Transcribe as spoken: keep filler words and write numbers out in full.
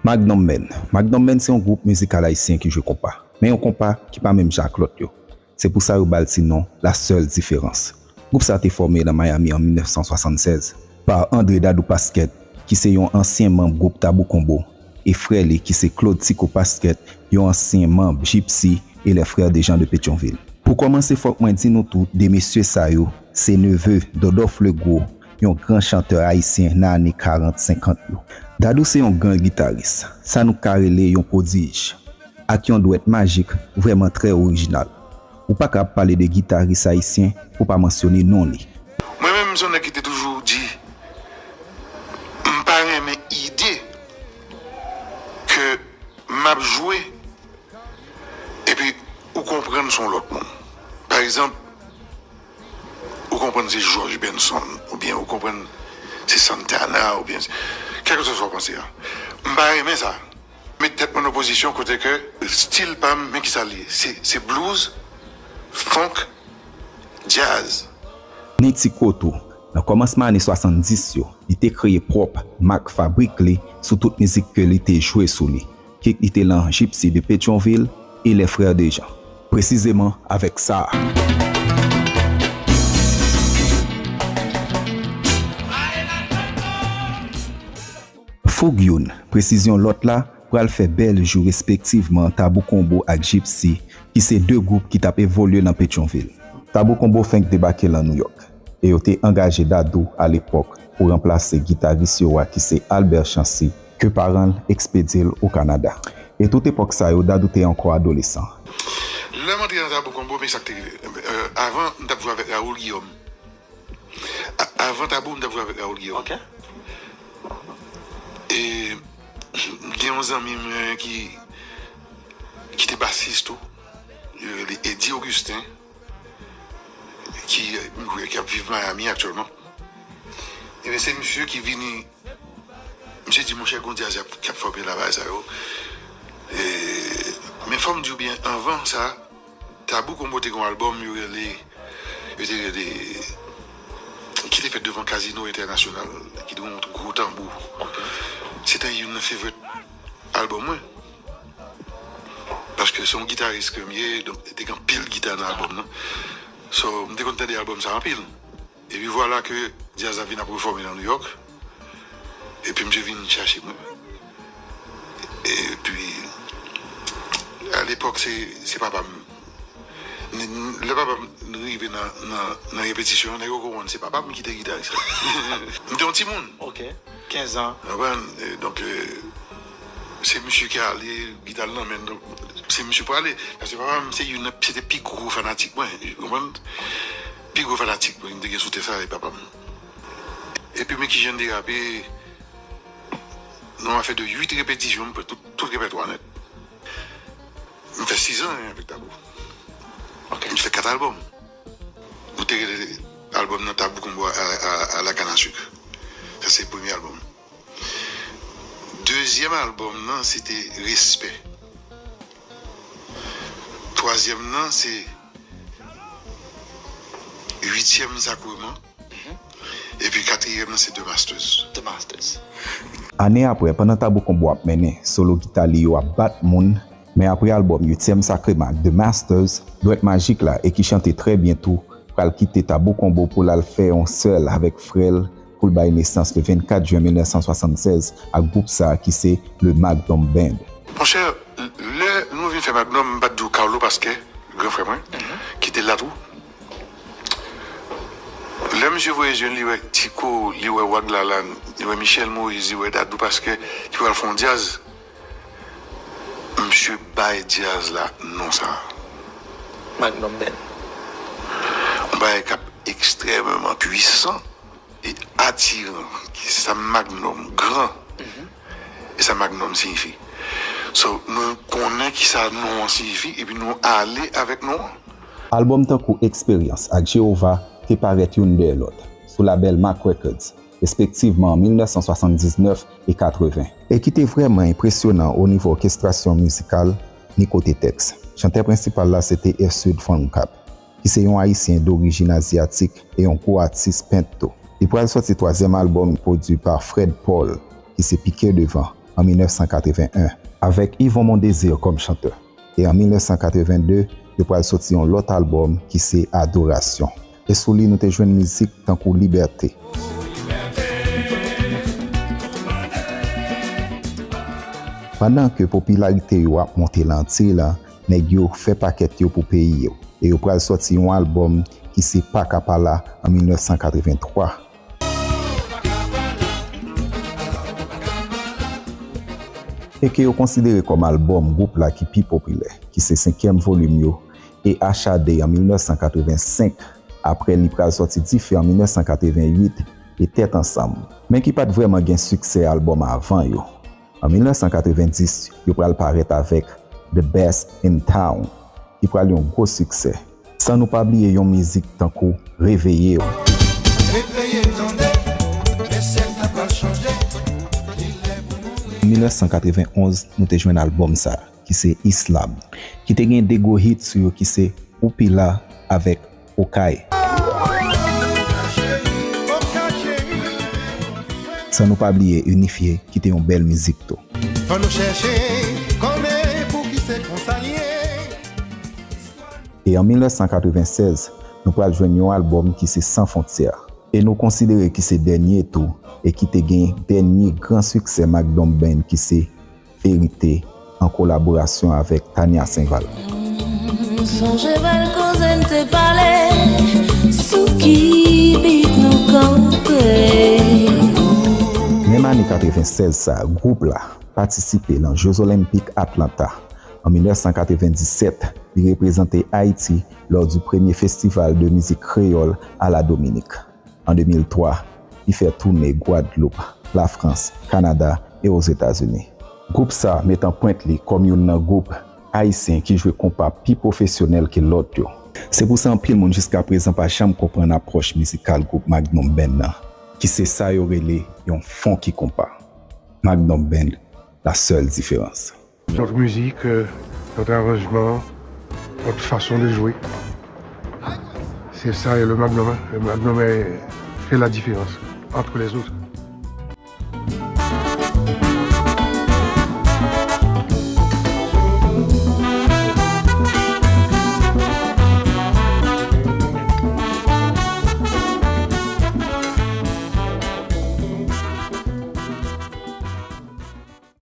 Magnum Band. Magnum Band se yon gwoup mizikal ayisyen ki jwe konpa, men yon konpa ki pa menm jan ak lòt yo. Se pou sa yo ba l ti non La Seule Différence. Gwoup sa te fòme nan Miami an mil nèf san swasannsèz pa André Dadou Pasquet, ki se yon ansyen manm gwoup Tabou Combo, e frè li ki se Claude Tico Pasquet, yon ansyen manm Gypsy et les Frères Dejean de Pétion-Ville. Pou kòmanse, fòk mwen di nou tou de mesye sa yo se neve Dòdòf Legwo, yon gran chantè ayisyen nan ane karant senkant yo. Dadou se yon gran gitaris, sa nou ka rele yon pwodij, ak yon dwèt majik vrèman trè orijinal. Ou pa ka ap pale de gitaris ayisyen pou pa mansyone non li. Mwen menm, m se yon nèg ki te toujou di, m pa renmen ide ke m ap jwe epi ou konprann se yon lòt moun. Pa egzanp, ou konprann se George Benson, oubyen ou konprann se Santana, oubyen kèlkeswa sa w panse a. M pa renmen sa. Met tèt mwen nan pozisyon kote ke stil pa m, men kisa l ye? Se, se blues, funk, djaz. Ni Tico tou. Nan kòmansman ane swasanndis yo, li te kreye pwòp mak fabrik li sou tout mizik ke li te jwe sou li, kit li te lan Gypsy de Pétion-Ville e Les Frères Dejean, presizeman avèk sa a. Foug youn, presizyon lòt la, pral fè bèl jou respektivman Tabou Combo ak Gypsy, ki se de gwoup ki t ap evolye nan Petyonvil. Tabou Combo fenk debake lan Nouyòk, e yo te angaje Dadou alepòk pou ranplase gitaris yo a ki se Albert Chancy, ke paran l ekspedye l o Kanada. E tout epòk sa yo, Dadou te ankò adolesan. Lè m antre nan Tabou Combo, men sa k te rive. Euh, avan, m t ap jwe avèk Raoul Guillaume. A- Avan Tabou, m t ap jwe avèk Raoul Guillaume. Ok. E m gen yon zanmi mwen ki, ki te basis tou. Yo rele Eddy Augustin, ki, m kwè, ki ap viv Miami aktyèlman. Ebyen, se misye ki vini, misye di, monchè, gon djaz k ap fòme la, bagay sa yo. E, men fò m di w byen, anvan sa, Tabou Combo te gon albòm yo rele, yo te rele, ki te fèt devan Casino International, ki te gon gwo tanbou. Se te youn nan favorite albòm mwen. Paske se yon gitaris ke m ye, donk te gen anpil gita nan albòm nan. So, m te konn tande albòm sa anpil. Epi vwala ke djaz la vin ap refòme nan Nouyòk. Epi misye vin chache mwen. Epi, alepòk, se, se papa m. N- n- Lè papa m rive nan, nan, nan repetisyon, nèg yo konprann se papa m ki te gitaris la. M te yon timoun. Ok. Kenz an. Ou konprann? E, donk, e, se misye ki ale, gita l nan men l, donk, se misye pou ale. Paske papa m, se youn nan, se te pi gwo fanatik mwen, ou konprann? Pi gwo fanatik mwen, m te gen sou tè sa, e papa m. Epi, men kijan m derape, nan yon afè de uit repetisyon, m pran tout, tout repètwa nèt. M fè sizan avèk Tabou. M fè kat albòm. Nou te rele albòm nan Tabou Combo a, a, a la canne à sucre. Sa se premye albòm. Dezyèm albòm nan, se te Respè. Twazyèm nan, se Uityèm Sakreman. Epi katriyèm nan, se The Masters. The Masters. Ane apre, pandan Tabou Combo ap mennen, solo gita li yo ap bat moun, men apre albòm Uityèm Sakreman ak The Masters, dwèt majik la, e ki chante trè byen tou, pral kite Tabou Combo pou l al fè yon sèl avèk frè l, pou l bay nesans le vennkat jen mil nèf san swasannsèz ak gwoup sa a ki se le Magnum Band. Monchè, lè nou vin fè Magnum, m pa t di w Carlo Pasquet, gran frè mwen, ki te la tou. Lè misye voye je l, li wè Tico, li wè Wag Lalanne, li wè Michel Moïse, li wè Dadou Pasquet, ki pral fè yon djaz. Misye bay djaz la non sa. Magnum Band. Yon bagay k ap ekstrèmeman pwisan e atiran, ki se sa Magnum, gran. E sa Magnum siyifi. So, nou konnen ki sa non an siyifi, epi nou ale avèk non an. Albòm tankou Eksperyans ak Jewova te parèt youn dèyè lòt, sou labèl Mack Records, respektivman an mil nèf san swasanndiznèf e katreven, e ki te vrèman enpresyonan o nivo òkestrasyon mizikal ni kote tèks. Chantè prensipal la se te Ersud Von Cap, ki se yon Ayisyen dorijin azyatik e yon gwo atis pent tou. Li pral sòti twazyèm albòm pwodui pa Fred Paul, ki se Pike Devan, an mil nèf san katreven en, avèk Yvon Mondésir kòm chantè. E an mil nèf san katreven de, yo pral soti yon lòt albòm ki se Adoration. E sou li nou te jwenn mizik tankou Libète. Pandan ke popilarite yo ap monte nan Antiy la, nèg yo fè pakèt yo pou peyi yo. E yo pral sòti yon albòm ki se Paka Pala an mil nèf san katreven twa. E ke yo konsidere kòm albòm gwoup la ki pi popilè, ki se senkyèm volim yo, e H A D an mil nèf san katreven senk, apre li pral sòti Dife an mil nèf san katreven uit, e Tèt Ansanm, men ki pa t vrèman gen siksè albòm avan yo. An mil nèf san katreven dis, yo pral parèt avèk The Best in Town, ki pral yon gwo siksè. San nou pa bliye yon mizik tankou Reveye w. Reveye tande, Lesyèl la pral chanje, li lè pou mouri. An mil nèf san katreven onz, nou te jwenn albòm sa, ki se Islam, ki te gen de gwo hit sou yo, ki se Ou Pila avèk Okay. San nou pa bliye Inifye, ki te yon bèl mizik tou. Fò nou chèche konnen pou ki se konsa l ye. E an mil nèf san katreven sèz, nou pral jwenn yon albòm ki se San Fwontyè. E nou konsidere ki se dènye tou, e ki te gen dènye gran siksè Magnum Band ki se Verite, an kolaborasyon avèk Tania Saint-Val. Sonje bèl koze n te pale, sou ki bit nou kanpe. Menm ane katreven sèz sa, gwoup la patisipe nan Jeux Olympiques Atlanta. An mil nèf san katreven disèt, li reprezante Ayiti lò di premye festival de mizik kreyòl a la Dominik. An de mil twa, li fè toune Gwadloup, Lafrans, Kanada e Ozetazini. Gwoup sa met an pwent li kòm youn nan gwoup ayisyen ki jwe konpa pi pwofesyonèl ke lòt yo. Se pou sa anpil moun jiskaprezan pa janm konprann apwòch mizikal gwoup Magnum Band nan, ki se sa yo rele yon funky konpa. Magnum Band, la seule différence. Notre musique, euh, notre arrangement, notre façon de jouer. C'est ça, et le Magnum, hein. Le Magnum est- fait la différence entre les autres.